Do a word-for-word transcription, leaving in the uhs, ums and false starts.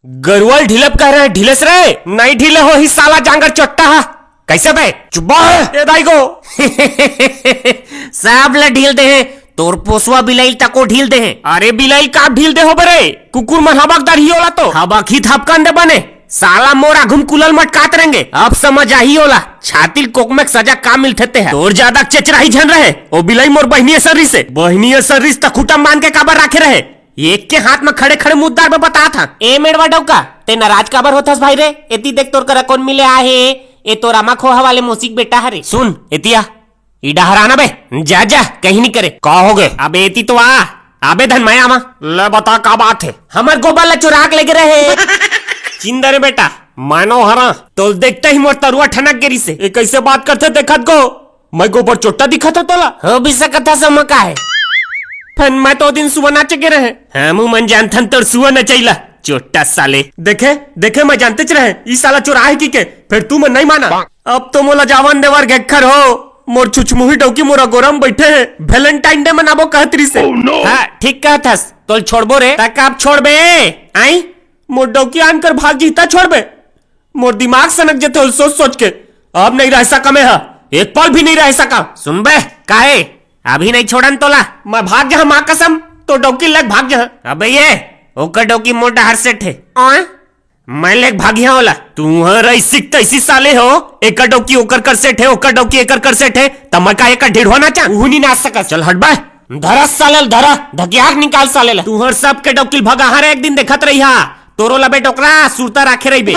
गरुआ ल ढीलब कह रहे, ढीलेस रे? नहीं ढीले होही साला जांगर चोट्टा हा। कैसे बे? चुप बे। ए दाई गो। सब ल ढील दे हे। तोर पोसवा बिलई ल तको ढील दे हे। अरे बिलई ल का ढील दे हो बे रे? कुकुर मन हबक दरही ओला तो। हबक ही थपकन दे बने। साला मोर आघू म कुलल मटकात रेंगे। अब समझ आही ओला। छाती ल कोकमे के सजा का मिलथे ते ह। तोर जादा चेचराही झन रहे। ओ बिलई मोर बहिनी असन रिसे। बहिनी असन रिस त खूंटा म बांध के काबर राखे रहे? एक के हाथ म खड़े खड़े मुद्दार बर बतात हंव। ए मेड़वा डौका, ते नाराज काबर होथस भाई रे? एती देख तोर करा कोन मिले आहे। ए तोर अमा खोहा वाले मौसी के बेटा हरे। सुन, एती आ। ई डहर आ ना बे। जा, जा, कहीं नहीं करे। का होगे? अबे एती तो आ। अबे धन मैं आमा। ले बता का बात हे? हमर गोबर ला चुरा के लेगे रहे। चिंदर बेटा, मानो हरा। तोल देखते ही मोर तरुआ ठनक गे रिसे। ए कैसे बात करथे देखत गो? मैं गोबर चोट्टा दिखत हो तोला? हो भी सकत हे, समा का हे? फेन मैं तो ओ दिन सुआ नाचे गे रहे। हमू मन जानथन तोर सुआ नचैला। चोट्टा साले। देखे, देखे, मैं जानतेच रहे, ई साला चोराहे किके, फेर तुमन नहीं माना। अब तो मोला जावन देवर घेक्खर हो, मोर छुछमुही डौकी मोर अगोरा म बइठे हे, Valentine Day मनाबो कहत रिसे। हाँ, ठीक कहत हस, तोल छोड़बो रे, त कब छोड़बे? आई, मोर डौकी आनकर भाग जही त छोड़बे। मोर दिमाग सनक जथे ओला सोच सोच के। अब नहीं रह सका मैं ह, एक पल भी नहीं रह सका। सुनबे, काहे? अभी नहीं छोड़न तोला। मैं भाग जहा, माँ कसम, तोर डौकी ल लेके भाग जहा। अबे ये, ओकर डौकी मोर डहर सेट हे। ओए? मैं लेके भागिया ओला। तुहर ऐसी तैसी साले हो, एकर डौकी ओकर कर सेट हे, ओकर डौकी एकर कर सेट हे, त मैं का एकर ढिढ़वा नाचा? उहू नहीं नाच सकस। चल हट बे। धरा साले ल, धरा, धकिया के निकाल साले ला। तुहर सबके डौकी ल भगाहा रे, एक दिन देखत रहिहा। तोरो ला बे डोकरा, सुरता राखे रहिबे।